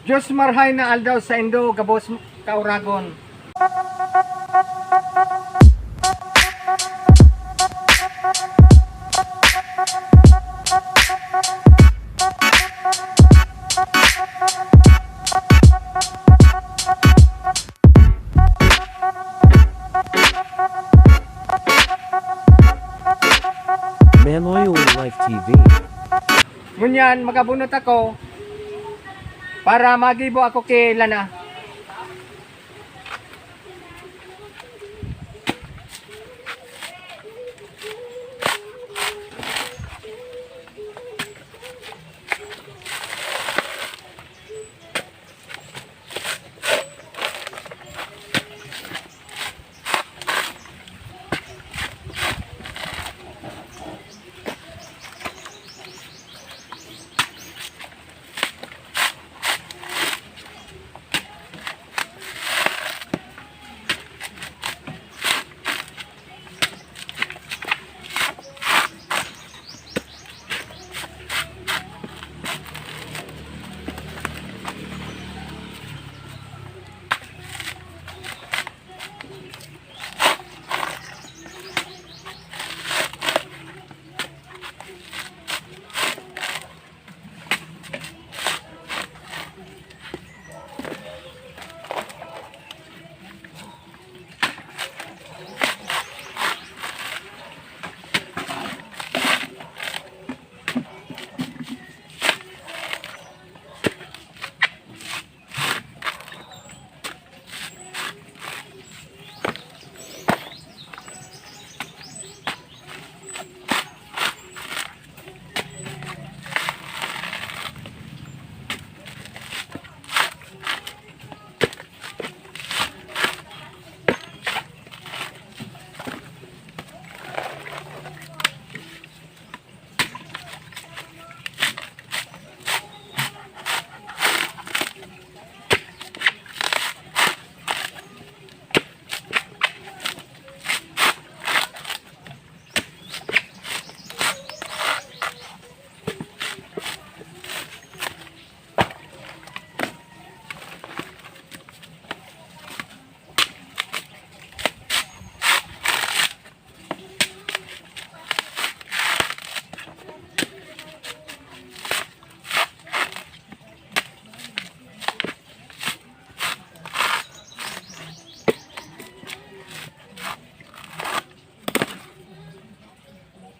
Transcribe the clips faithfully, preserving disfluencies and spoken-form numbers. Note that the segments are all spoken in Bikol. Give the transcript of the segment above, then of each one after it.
Diyos marhay na aldaw saindo, gabos kauragon. Manoy Life T V. Ngunyan, magabunot ako para magibo ako ki Lana.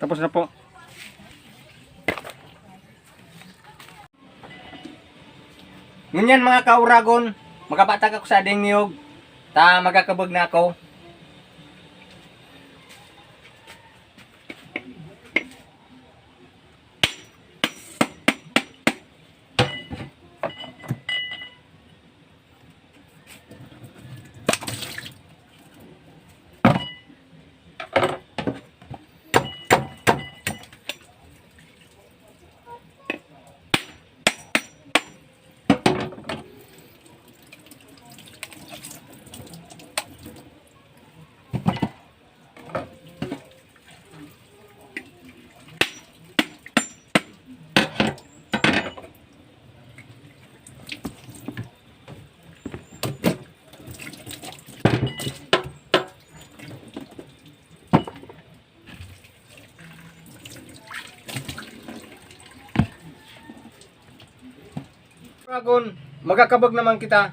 Tapos na po. Ngunyan, mga kauragon, makabatag ako sa ading niyog, ta magakabog na ako. Dragon, magakabog naman kita.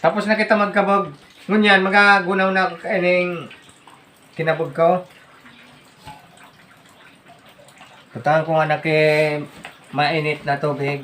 Tapos na kita magkabog. Ngunyan, magagunaw na ako kaining kinabog ko. Butangan ko ngana ki mainit na tubig.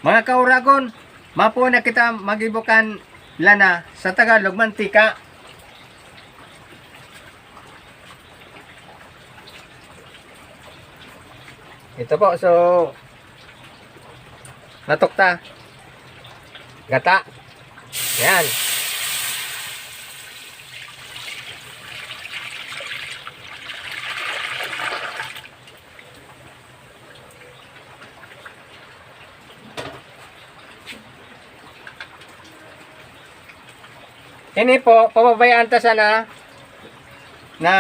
Mga kauragon, mapo na kita magibo kan lana, sa Tagalog, mantika. Ito po, so, natukta. Gata. Yan. Ini po, pababayaan ta sana na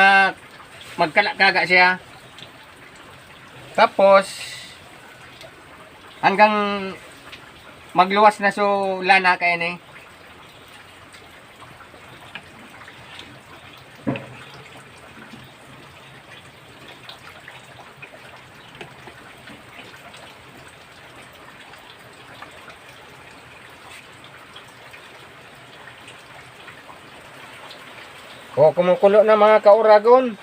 magkala-kaga siya. Tapos, hanggang magluwas na so lana kaini. O, kumukulo na, mga kauragon.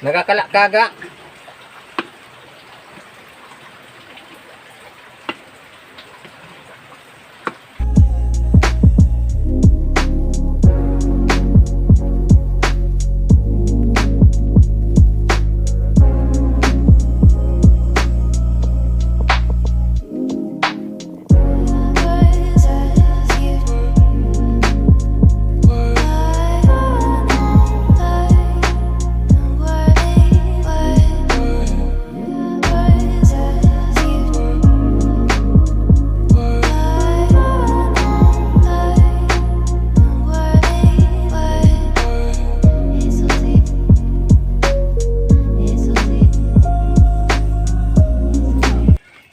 Nagkakalakaga.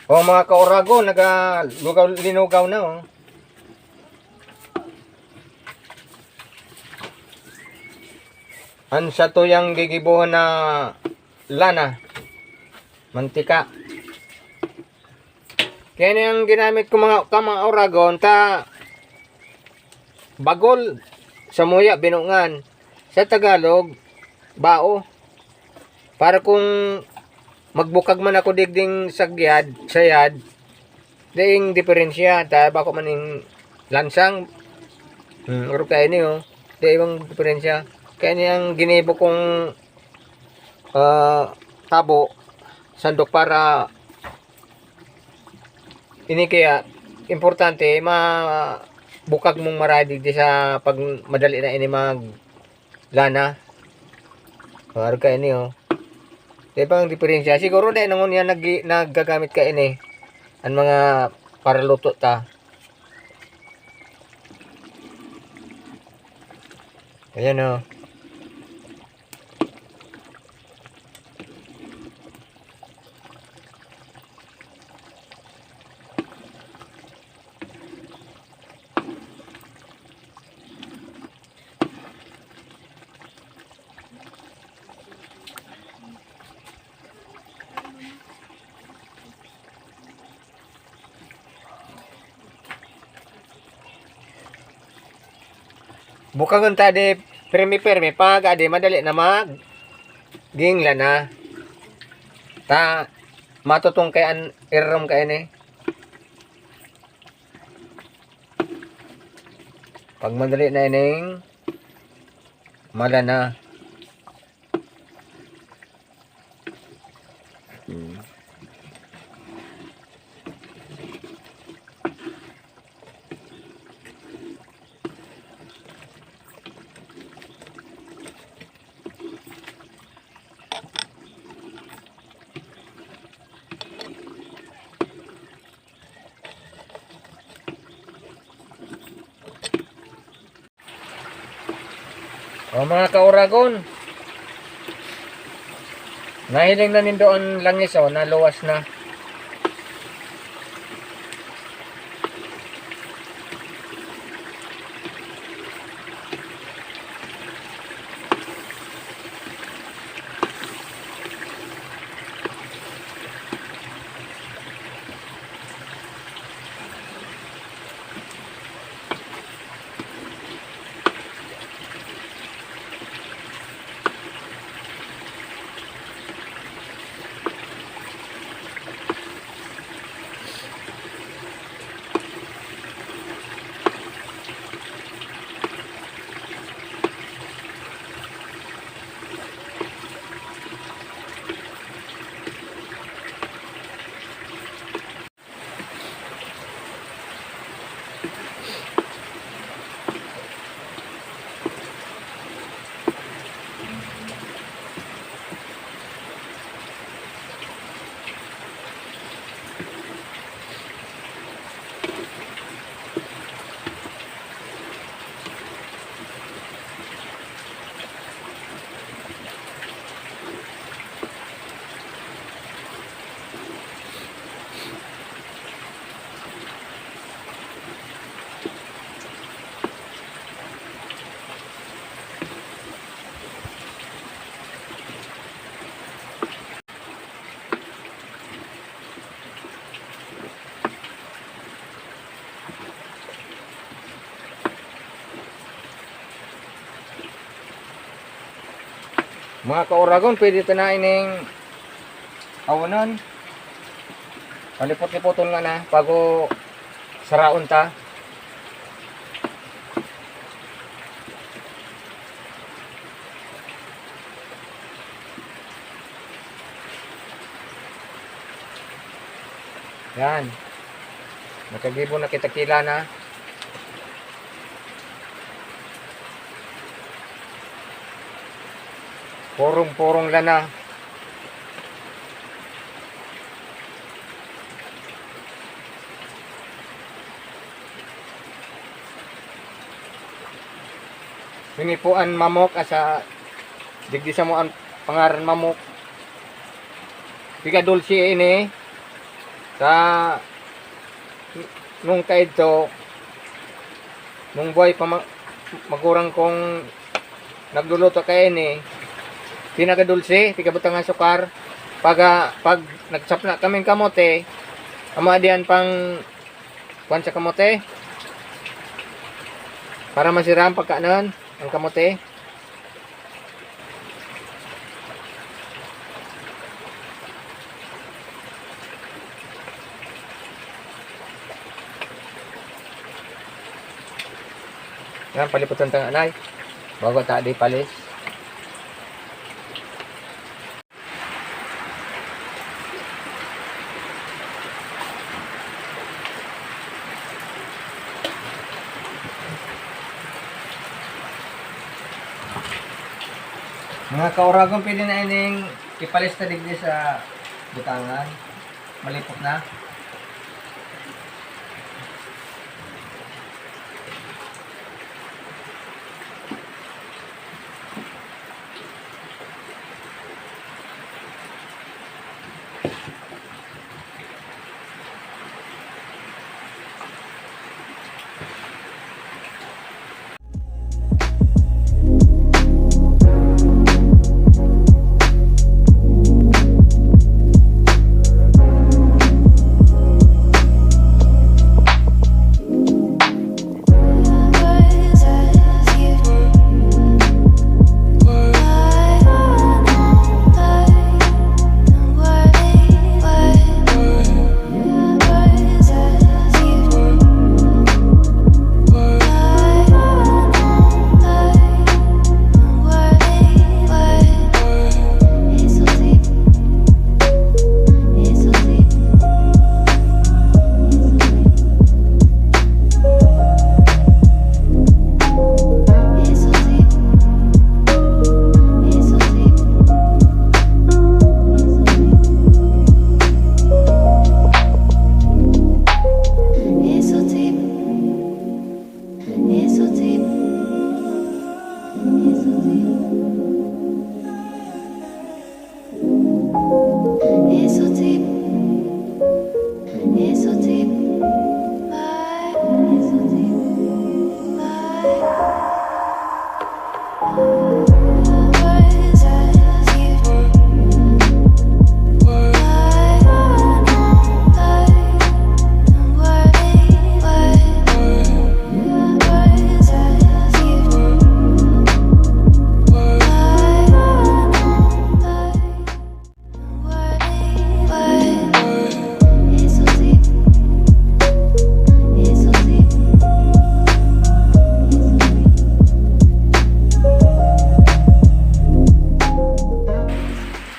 O, mga kauragon, nagalugaw, linugaw na, oh. An satuyang gigibohon na lana, mantika. Kaya ini ang ginamit ko, mga, ka, mga oragon, ta bagol, samuya, binungan. Sa Tagalog, bao. Para kung magbukag man ako digding sagyad, sayad, daing diferensya, ta bako man ning lansang. Hmm, oro kaini, oh. Daing diferensya. Kaya ini ang ginibo kong, ah, tabo, sandok para ini kaya, importante, ma-, bukag mong maradi di sa pag madali na ini mag lana. Oro kaini, oh. Di ba ang diferensya? Siguro dahil nangon yan nag-, naggagamit kaini an mga paraluto ta. Ayan, oh. Bukagon ta di pirmi-pirmi, pag adi madali na mag gingla na. Ta matutong kay an irom kaini. Pag madali na ining mala na. Hmm. O, mga kauragon, nahiling na nindo an langis, o, naluwas na. Mga kauragon, pwede ta na ining awonon. Palipot-lipoton nga na bago saraon ta. Yan. Nakagibo na kita kila na. Purong-purong lana. Ini po an mamok, asa digdi samo an pangaran mamok. Piga dulce ini sa nung kaidto, nung buhay pa ma-, magurang kong nagluluto kaini, pinakadulce, pigabutang ang sukar. Pag, ah, pag nagsapna kaming kamote, ama diyan pang kuwan sa kamote, para masiram pagkanon ang kamote. Yan, paliputan ta nga, Nay. Bago ta di palis. Mga kauragon, pwede na ining ipalista digdi sa butangan. Malipot na.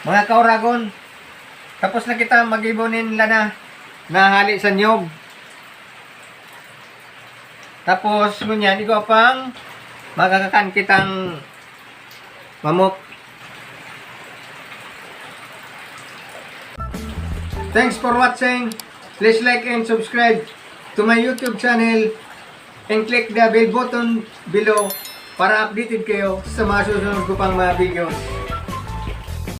Mga kauragon, tapos na kita mag-ibo nin lana na hali sa niyog. Tapos, ngunyan, igwa pang magkakakan kitang mamok. Thanks for watching. Please like and subscribe to my YouTube channel and click the bell button below para updated kayo sa mga susunod ko pang mga videos.